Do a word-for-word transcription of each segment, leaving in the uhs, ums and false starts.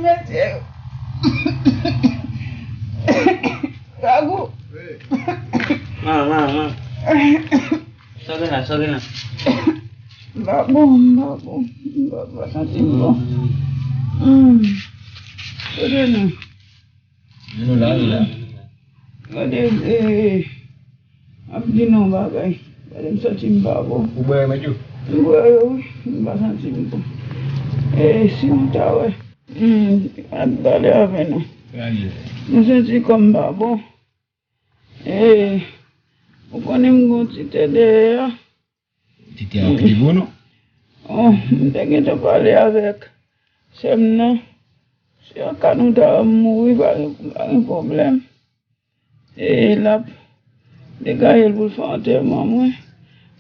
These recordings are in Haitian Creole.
Mesye. Kagou. Man, man, man. Sa w gen la, sa w gen la? M pa bon, m pa bon. M pa, pa santi m bon. Hmm. Kote nou? Nou la, nou la. Gade, eh, ap di nou bagay. Gade, m santi m pa bon. Ou bwè remèd yo? M bwè yo, wi. M pa santi m bon. Eh, si m ta wè. Hmm, ap pale avè nou. Pale. M santi kò m pa bon. Eh, ou konnen m gon ti tè dèyè a. Ti tè a pli gwo, non? Oh, m te gentan pale avèk sè m nan. Si anka nou ta mouri, pa gen, pa gen pwoblèm. E l ap degaje l pou l fè antèman mwen.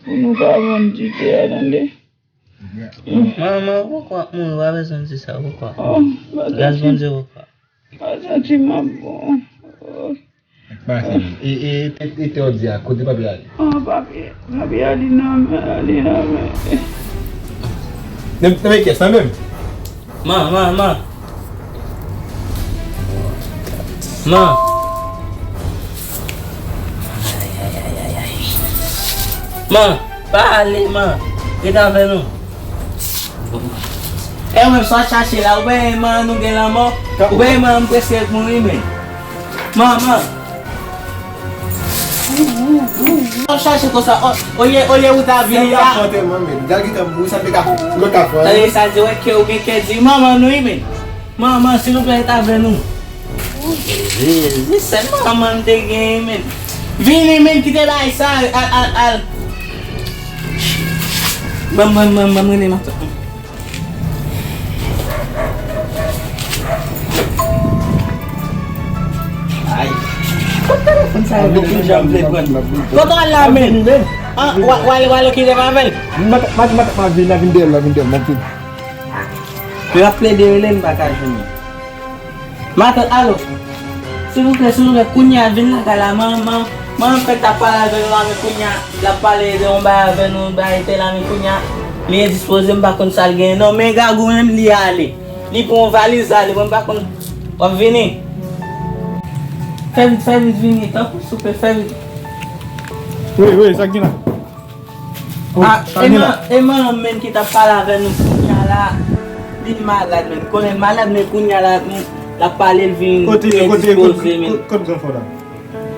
Pou nou pa vann ti tè a, tande. Manman, ou poko ap mouri, w pa bezwen di sa, ou poko. Oh, pa santi. Gras Bondye, ou poko. Pa santi m ap bon. Oh. Ak pa sa. E, e, e, e tè w di a, kote papye a li? Oh, papye, papye a li nan men, li nan men. Nan, nan men kès la menm? Man, man, man. Man. Ay, ay, ay, ay, ay. Man, pa ale, man. Rete avè nou. E ou menm sa w chache la, ou wè man nou gen lanmò? Ou wè man m prèske mouri, men. Man, man. Sa w chache konsa, o, olye, olye ou ta vini la. Tande sa di wè ke ou gen kè di manman nou, wi, men. Manman, silvouplè, rete avè nou. Jezi, se manman m te gen, men. Vini, men, kite bagay sa, al, al, al. Ban m, ban m, ban m, ban m rele matant. Ay. Kot telefòn sa yo vin, janm vle pran? Kote w al la, men? An, w a, w a, w a kite m avè l? Matant, matant, matant, m ap vin, m ap vin dèyè l, m ap vin dèyè l, m ap vin. Yo ap plede rele m pa ka jwenn li. Matant, alo. Silvouplè, silvouplè, kounye a vin lakay la. Man, man, man, fèk t ap pale avè nou la, men kounye a, l ap pale de yon bagay avè nou, yon bagay tè la, men kounye a, li endispoze, m pa konn sa l genyen non. Men Gagou menm, li ale. Li pran yon valiz, ale. Mwen, m pa konn, w ap vini? Fè vit, fè vit vini, tanpri, souple, fè vit. Wi, wi, sa k gen la? Oh, ah, sa e gen la? Man, e manman m menm ki t ap pale avè nou kounye a la, li malad menm. Konnen l malad, men kounye a la, l ap pale, l vin endispoze menm. Kote, kote, kote, kote granfè w la?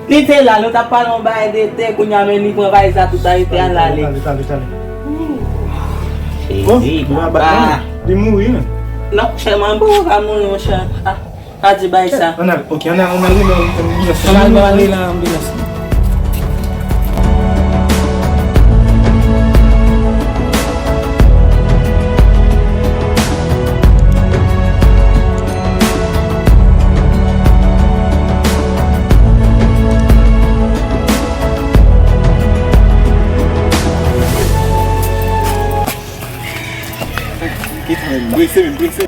Li te la, nou t ap pale yon bagay de tè, kounye a, men li pran valiz la, tout bagay tè a, l ale. Tale, tale, tale. Jezi, papa. Li mouri, men. Non, chè, manman m poko ka mouri, monchè. Ah. Pa di bay sa. Ann al, ok, ann al, ann al rele anbilans la. Ann al, ann al rele anbilans la. Ki tan, prese, men, prese.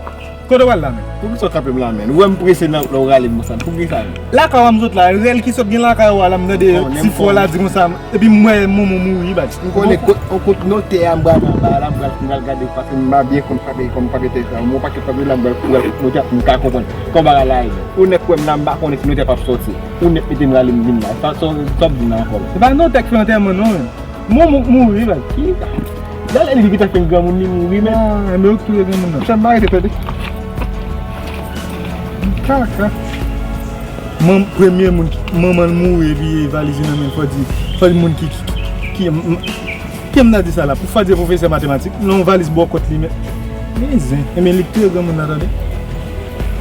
Kote w al la menm? Poukisa w kanpe m la menm? Ou wè m prese nan lè w rale m konsa, poukisa menm? Lakay w a m sot la, rèl ki sot gen lakay w a la, m tande ti fò la di konsa, epi m wè manman w mouri, baz. M konnen kot, kot notè a m pral anba la, m pral, m pral gade, paske m pa byen konn papye, kòm papye tè sa, m wè yon pakèt papye la, m pral, m pral koute notè a pou m ka konprann kòman bagay la ye. Ou nèk wè m la, m pa konnen si notè p ap sòti. Ou nèk mete m rale m vin la. Sa, sa, sa w ap di m la ankò menm? Se pa notè k fè antèman non, menm. Manman w mouri, baz. Ki? Gade li ki ta fè granmoun li mouri, men. Ah, men yo k touye granmoun nan. Chanm pa rete pèdi. Kaka. Man, premye moun ki, manman l mouri epi valiz li nan men l, fò di, fò di moun ki, ki, ki, ki, m, m, ki m ta di sa la, pou fò di pwofesè matematik, nan yon valiz bò kòt li, men. Men zen, e men li k touye granmoun nan, tande.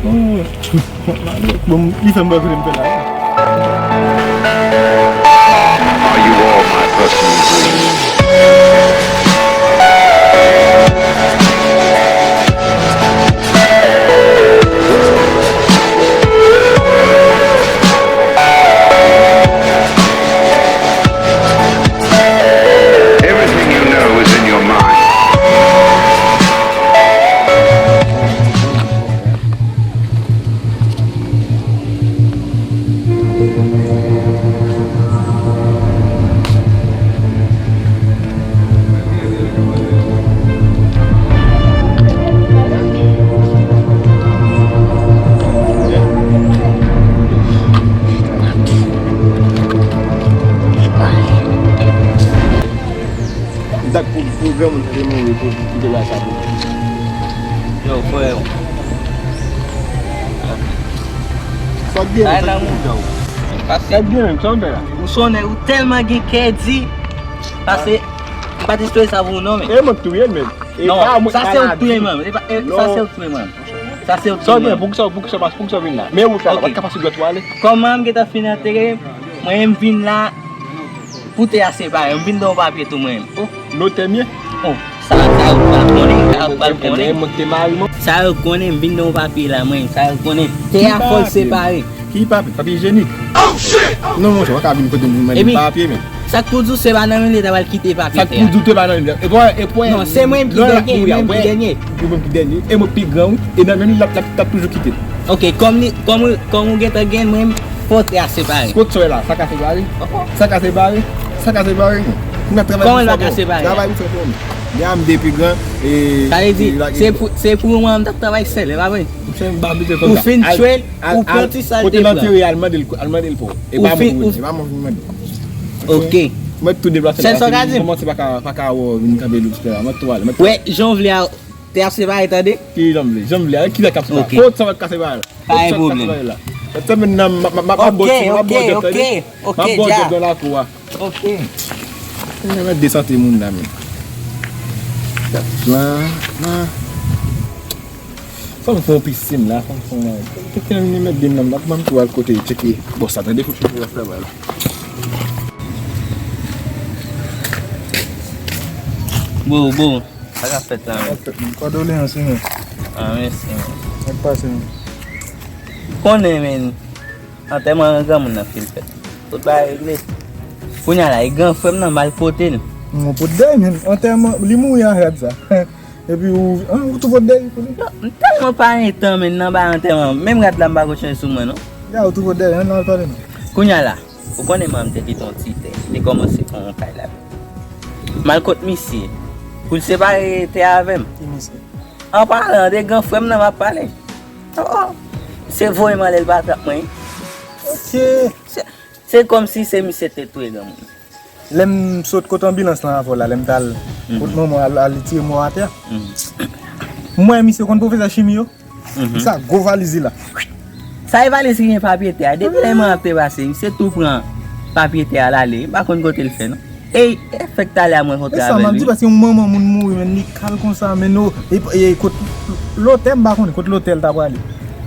Oh. Bon, li fè m bò kote m fè la. Are you all my personal dreams? Everything you know is in your mind. Koute bagay sa pou mwen. Yo, frè. Sa k gen, sa k gen? Sa k gen, sa w fè la? Ou sonnen, ou tèlman gen kè di. Pase, m pa t espere sa pou ou non, men. E mwen k touye l, men. Non, sa se ou k touye, man. E pa, e, sa se ou k touye, man. Sa se ou k touye, man. Poukisa, poukisa, poukisa w vin la? Men ou fè la, ou pa t ka pase dwèt ou ale? Kòman m gentan fin antere, mwen menm vin la, pou tè a separe, m vin ba w papye tou mwen menm. Oh, notè m ye? Oh, sa, sa yo pral konnen, sa yo pral konnen. Sa yo konnen, m vin ba w papye la, mwen, sa yo konnen. Tè a fò l separe. Ki papye? Papye ijyenik? Non, monchè, w pa ka vin kote m pou mande papye, men. Sa k pou di w se pa nan men li ta pral kite papye tè a? Sa k pou di w se pa nan men li? E pwen, e pwen. Non, se mwen ki dènye, mwen ki dènye. Ou menm ki dènye. E mwen pi gran, wi. E nan men li, l ap, l ap, l ap toujou kite l. Ok, kòm li, kòm, kòm ou gentan gen mwen, fò tè a separe. Kot sa w wè la? Sa ka separe? Sa ka separe? Sa ka separe? N ap travay pou sa, bro. Travay pou sa, bro. Deja m de pi gran, e... Sa vle di, se pou, se pou ou mwen m t ap travay sèl, e pa vre? Ou fin tchwe l, ou pran ti sa l te pran. Kote l antere, al mande l, al mande l pou ou. E pa mwen pou mande, e pa mwen pou mande. Ok. Mwen tou deplase la. Sèl sa w ka di m? Kòmanse pa ka, pa ka wè w vin kanpe lou ti la. Mwen tou ale. Wè, jan w vle a, tè a separe, tande? Ki jan m vle? Jan m vle a, ki lè k ap separe? Ok. Kot sa w ka separe la? Pa gen pwoblèm. Kot sa w ka separe la? Sèmèn nan, m ap, m ap, m ap ba w djòb, tande? M ap ba w djòb nan lakou a. Ok. Mwen mèt de sante moun la, men. Gad plan, plan. Fò m fè yon pisin la, fò m fè yon... Kèk tan li mèt de m nan, m ap, m ap tou al kote tcheke bòs la, tande, pou tcheke bòs la, la. Bon, bon. Sa k ap fèt la, men? Sa k ap fèt, men. Kondoleyans, wi, men. Ah, mèsi, men. Sa k pase, men? Konnen, men. Antèman granmoun nan fin fèt. Tout bagay regle. Kounye a la, e gran frè m nan m al pote l. Mwen pot dèy, men. Antèman, li mouri a rad sa. Epi ou, an, ou tou pot dèy pou li? Non, m tèlman pa gen tan, men, nan bagay antèman. Menm rad la, m pa ko chanje sou mwen, non. Ya, ou tou pot dèy, an, nan al pale, non. Kounye a la, ou konnen manman m te kite yon ti tè. Li kòmanse fè yon kay la. M al kot misye. Pou l separe tè a avè m. Ki misye? An palan de gran frè m nan m ap pale. Oh, se voye m ale l pa trap mwen. Ok. Se, se kòmsi se misye te touye granmoun. Lè m sot kot anbilans lan avè w la, lè m t al kot manman w al, al tire mò atè a. M wè misye konn pwofesè chimi yo. Sa gwo valiz li la. Sa e valiz ki gen papye tè a. Depi lè mwen ap te pase, misye tou pran papye tè a l ale. M pa konn kote l fè non. E, e fèk talè a mwen kontre avè l wi. E sa m ap di, paske yon manman moun mouri, men li kal konsa, men nou, e, e kot lotè, m pa konnen kot lotè l ta prale.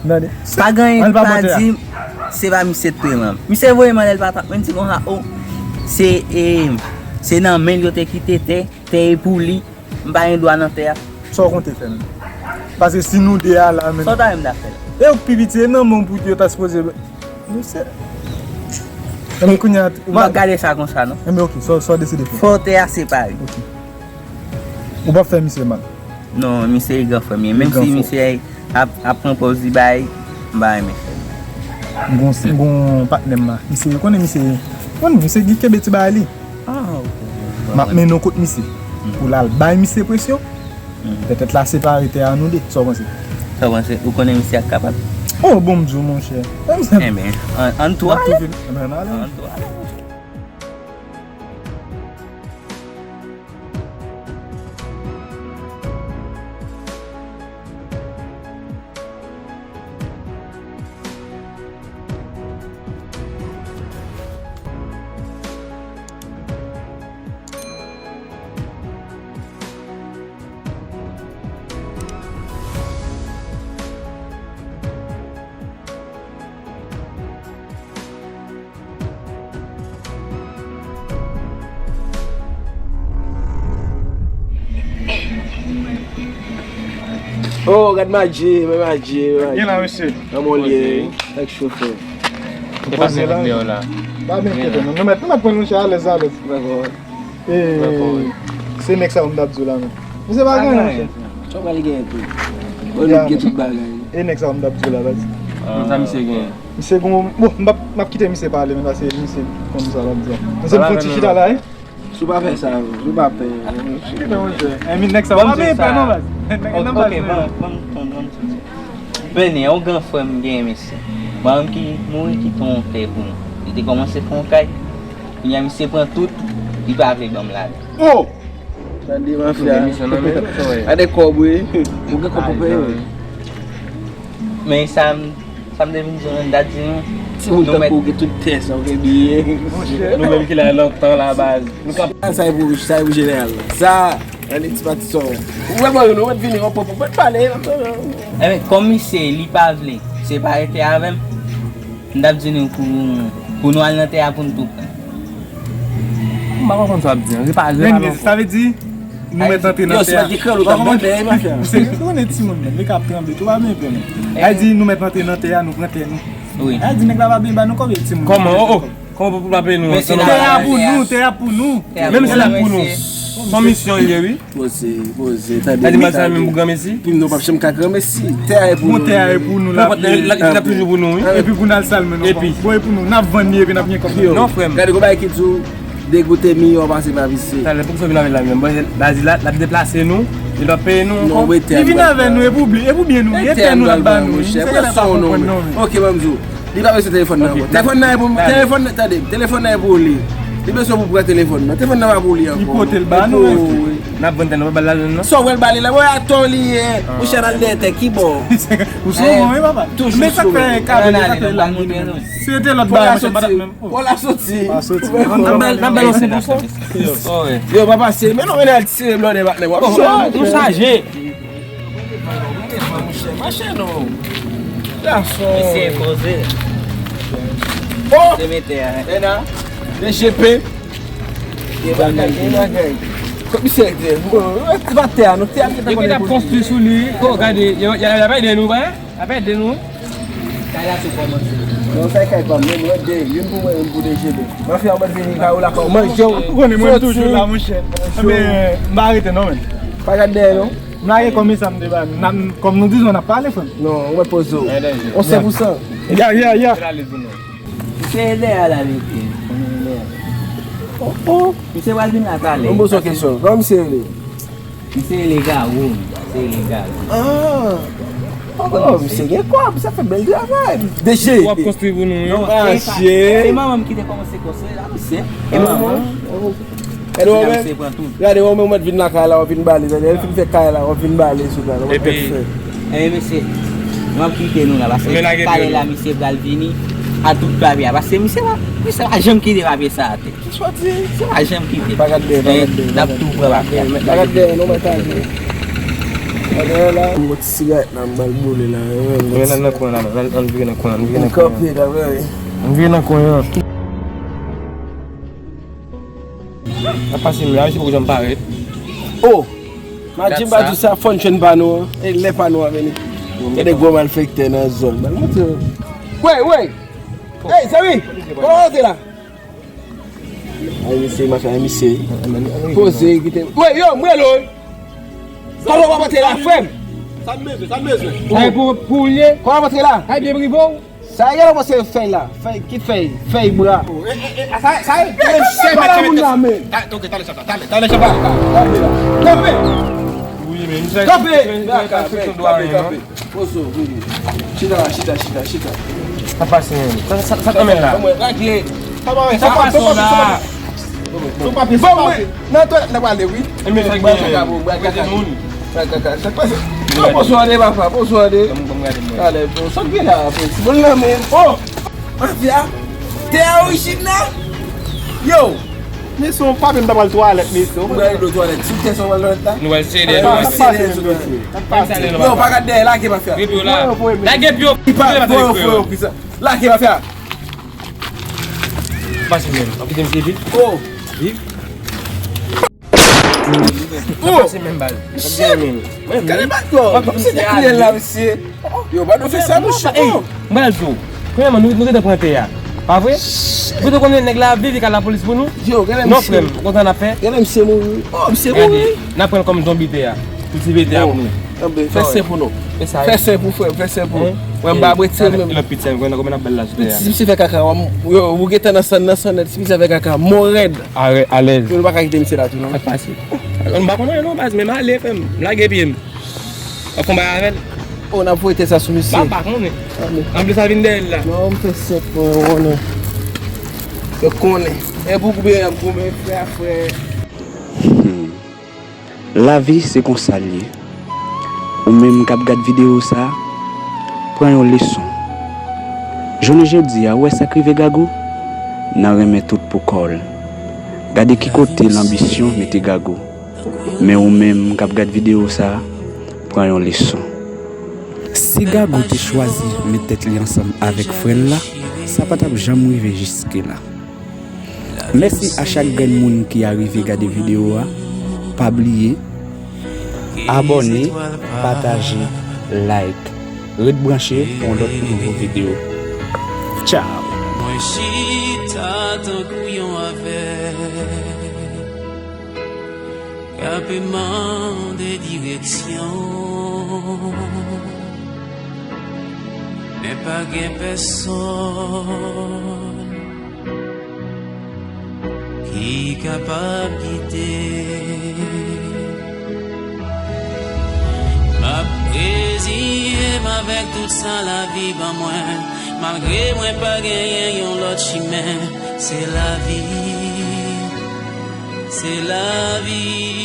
Tande? Pa gen anyen ki pa di m se pa misye t touye manman. Misye voye m anlè l pa trap mwen, di konsa, o, se, e, se nan men l yo te kite tè, tè e pou li, m pa gen dwa nan tè a. Sa w konte fè menm? Paske si nou de a la, men. Sa w ta renmen m ta fè la? E ou k pi piti, e nan men w pou yo ta sipoze. Mesye. Ebyen kounye a, m ap gade sa konsa non. Ebyen ok, sa, sa w deside fè? Fò tè a separe. Ok. Ou p ap fè misye mal? Non, misye e gran frè m ye. Menm si misye ap, ap pran pòz li bay, m pa renmen fè l. M gon, m gon patnè m la. Misye, ou konnen misye, ou konnen misye ki kenbe ti bagay li. Ah, ok. M ap mennen w kot misye. Pou l al bay misye presyon. Petèt l a separe tè a nou de. Sa w panse? Sa w panse? Ou konnen misye ap kapab? Oh, bon, m di w, monchè. Enben, ann, ann tou ale. Ann tou ale. Oh, gad Madji, men Madji, men Madji. Gen la, mesye. Kòman w ye? Nèg cho frè. Ou poze la. Pa menm kete non. Nou mèt, nou mèt pran nou chè alèz, alèz. Dakò. E, se nèg sa yo m t ap di w la menm. Misye pa gen anyen, monchè. Sa w pral genyen tou? Bon, nou gen tout bagay. E nèg sa yo m t ap di w la, baz. Sa misye genyen? Misye gon, bon, m p ap, m ap kite misye pale, men paske misye konn sa l ap di a. Misye m fè yon ti chita la, wi. Si w pa fè sa, si w pa pè. Kite monchè. E mi nèg sa yo pa gen pè non, baz. Nèg nan baz. Beni, yon gran frè m genyen, mesye. Manman m ki mouri kite yon tè pou nou. Li te kòmanse fè yon kay. Kounye a misye pran tout, li pa vle ban m lale. Oh! Tande mafya. Gade kòb wi. Ou gen kòb pou peye wi. Men sa m, sa m te vin di nou, m ta di nou. Timoun tankou ou gen tout tè sa, ou gen biye. Nou menm ki la lontan la baz. Nou ka sa e pou, sa e pou jeneral la. Sa, ann ti pati sò. Ou wè mwen nou mèt vini, ou pòp, ou mèt pale. Enben, kòm misye li pa vle separe tè avè m, m t ap di nou pou, pou nou al nan tè a pou n tou pran. M pa konprann sa w ap di an. Repa, repa. Men sa vle di nou mèt antre nan tè a. Ou konnen timoun menm, li ka ap tranble tou, pa byen pè menm. Sa vle di nou mèt antre nan tè a, nou pran tè nou. Wi. Sa vle di nèg la pa byen ba nou kòb, timoun. Kòman? O, o. Kòman pou, pou pa peye nou an? Tè a pou nou, tè a pou nou. Menm si l ap pou nou. Se yon misyon li ye, wi. Poze, poze, tande. Tande mal sa menm pou granmesi. Pou nou p ap janm ka granmesi. Tè a e pou nou. Bon, tè a e pou nou, l ap toujou pou nou, wi. Epi pou n al sal menm. Epi bon, e pou nou, n ap vann li epi n ap gen kòb. Non, frè m. Gade, gon bagay ki di w degoute miyò pase pa visye. Talè, poukisa w vin avè l la menm? Bon, baz la, l ap deplase nou, li p ap peye nou ankò. Li vin avè nou, e pou byen, e pou byen nou, e tè nou l ap ba nou, wi. Se sa l ap konprann non, men. Ok, ban m di w. Li pa bezwen telefòn nan ankò. Telefòn nan e pou, telefòn nan, tande, telefòn nan e pou li. Li bezwen pou pran telefòn nan. Telefòn nan pa pou li ankò. Li pote l ba nou, wi. N ap vann tè nou, pa ba l lajan non. Sa w wè l ba li la, wè atò li ye. Monchè, n al dèyè tè, ki bò? Ou sou wi, papa. Men sa k fè kado, sa k fè la. Si se te lòt bagay, monchè, m pa t ap menm. Pou la soti. N ap ba l, n ap ba l yon senk pou san. Yo, pa pase. Men non, men al tire blòdè patnè w ap cho. Nou chaje. Mache non. Gason. Misye poze. Oh! Se mete a. Ena. De G P. Gen bagay, gen bagay. Kot misye te? Bon, se pa tè a, non, tè a ki te konn konstwi sou li. Ko, gade, y a, y a, y a pa ede nou, wi. Apre de nou. Kay la sou kòmanse. Non, sa e kay pa m, men mwen de, youn pou mwen, youn pou de G B. Mafya, mwen vini kay ou la, kòm manje w. Ou konnen mwen toujou la, monchè. Men, m pa rete non, men. Pa gad dèyè, non. M lage kòm sa m te ba nou. N ap, kòm nou di nou, n ap pale, frè m. Non, ou mèt poze w. On sen pou san. Ya, ya, ya. Se dèyè a l ale, wi. Oh, oh. Misye pral vin la talè. Mwen poze w kesyon. Kòman misye rele? Misye rele Garo, misye rele Garo. Ah! Oh, misye gen kòb, misye ap fè bèl travay. Deje. W ap konstwi pou nou, wi. Non, se pa, se manman m ki te kòmanse konstwi la, misye. E manman. Gade w menm, gade w menm, w mèt vin lakay la, w ap vin bale, gade, lè l fin fè kay la, w ap vin bale sou kay la, w ap fè. Enben, mesye, m ap kite nou la, paske talè la, misye pral vini a tout papye a, paske misye pa, misye pa janm kite papye sa atè. Soti. Se pa janm kite. Pa gad dèyè, pa gad dèyè, n ap tou pran papye a. Pa gad dèyè, non, mwen ta di. Gade la. Mwen ti sigarèt la, m pral boule la. Vire nan kwen la, ann vire nan kwen, ann vire nan kwen. Kanpe, kanpe. Ann vire nan kwen an. N ap pase men, a, se pou janm parèt. Oh! Madji m pa di sa, fòn jwenn pa nou an. E lè pa nou an vini. Gade gwo malfektè nan zòn. Ban m montre yo. Wey, wey! Hey, zanmi! Kòman w te la? Ay, misye, machin, ay, misye. Poze, kite. Wey, yo, m rele w. Kòman w ap antre la, frè m? Sa m bezwen, sa m bezwen. Sa e pou, pou w ye? Kòman w ap antre la? Sa e byen prive w? Sa e, genlè w panse fèy la. Fèy, ki fèy? Fèy bra. Oh, eh, eh, eh, sa, sa e. Hey, sa e pa la moun la, men. Ta-, ok, talè chapa, talè, talè chapa. Kanpe la. Kanpe. Kanpe. Kanpe, kanpe, kanpe. Poze w, vini. Chita la, chita, chita, chita. Sa pase menm. Sa, sa, sa k nan men l la? Ban mwen, ragle. Sa pa, sa pa, sa pa, sa pa. Sou papye, sou papye. Nan twalèt, n ap ale, wi. E men sa gen. Bwa kaka, bwa kaka. Sa k pase? Yo, bonswa de, papa, bonswa de. Ban m, ban m gade mwen. Ale, bon, sa k gen la, bon, ti bon nan men. Oh! Mafya, tè a orijinal. Yo! Mesye, yon papye m ta pral twalèt, mesye. Ou pral dlo twalèt. Sou tè sa w pral twalèt la? Nou pral sere, nou pral sere sou tè. Yo, pa gad dèyè, lage mafya. Lage pye w. Lage mafya. Pase menm. W ap kite misye viv? Oh! Viv? Oh! Pase menm bal. Shit! Gade bal yo. Misye te kriye la, misye. Yo, pa nou fè sa, monchè. Ey, m pral di w. Premyèman, nou, nou gentan pran tè a. Pa vre? Ou te konnen nèg la ap viv, li ka lapolis pou nou? Yo, gade misye. Non, frè m, ou konn sa n ap fè? Gade misye mouri. Oh, misye mouri. Gade, n ap pran l kòm zonbi tè a. Kiltive tè a pou nou. Anben, fè sen pou nou. Fè sen pou frè m, fè sen pou. Mwen m pa ap retire menm. Lòt piti a, mwen nan kòman n ap bal la sou tè a. Piti, misye fè kaka, yo, ou gentan nan san, nan san nèt, si misye fè kaka, mò rèd. Alèz. Yo, nou pa ka kite misye la tou, non. Sa k pase? M pa konn anyen non, baz, men m ale, frè m. M lage pye m. W ap fè yon bagay avè l. Oh, n ap voye tè sa sou misye. M pa konnen. Anplis, sa vin dèyè l la. Non, m fè sèt mwen, yo konnen. Yo konnen. E pou goumen, y ap goumen, frè a frè. Hmm. Lavi se konsa l ye. Ou menm k ap gad videyo sa, pran yon leson. Jounen jodi a, ou wè sa k rive Gagou? Nan renmen tout pou kò l. Gade ki kote lanbisyon mete Gagou. Men ou menm k ap gad videyo sa, pran yon leson. Si Gagou te chwazi met tèt li ansanm avèk frè l la, sa pa t ap janm rive jiske la. Mèsi a chak grenn moun ki arive gade videyo a. Pa bliye abòne, pataje, like. Ret branche pou yon lòt nouvo videyo. Tchao! Mwen chita tankou yon avèg k ap mande direksyon, men pa gen pèsonn ki kapab gide. M ap reziye m avèk tout sa lavi ban mwen, malgre mwen pa genyen yon lòt chimen. Se lavi, se lavi.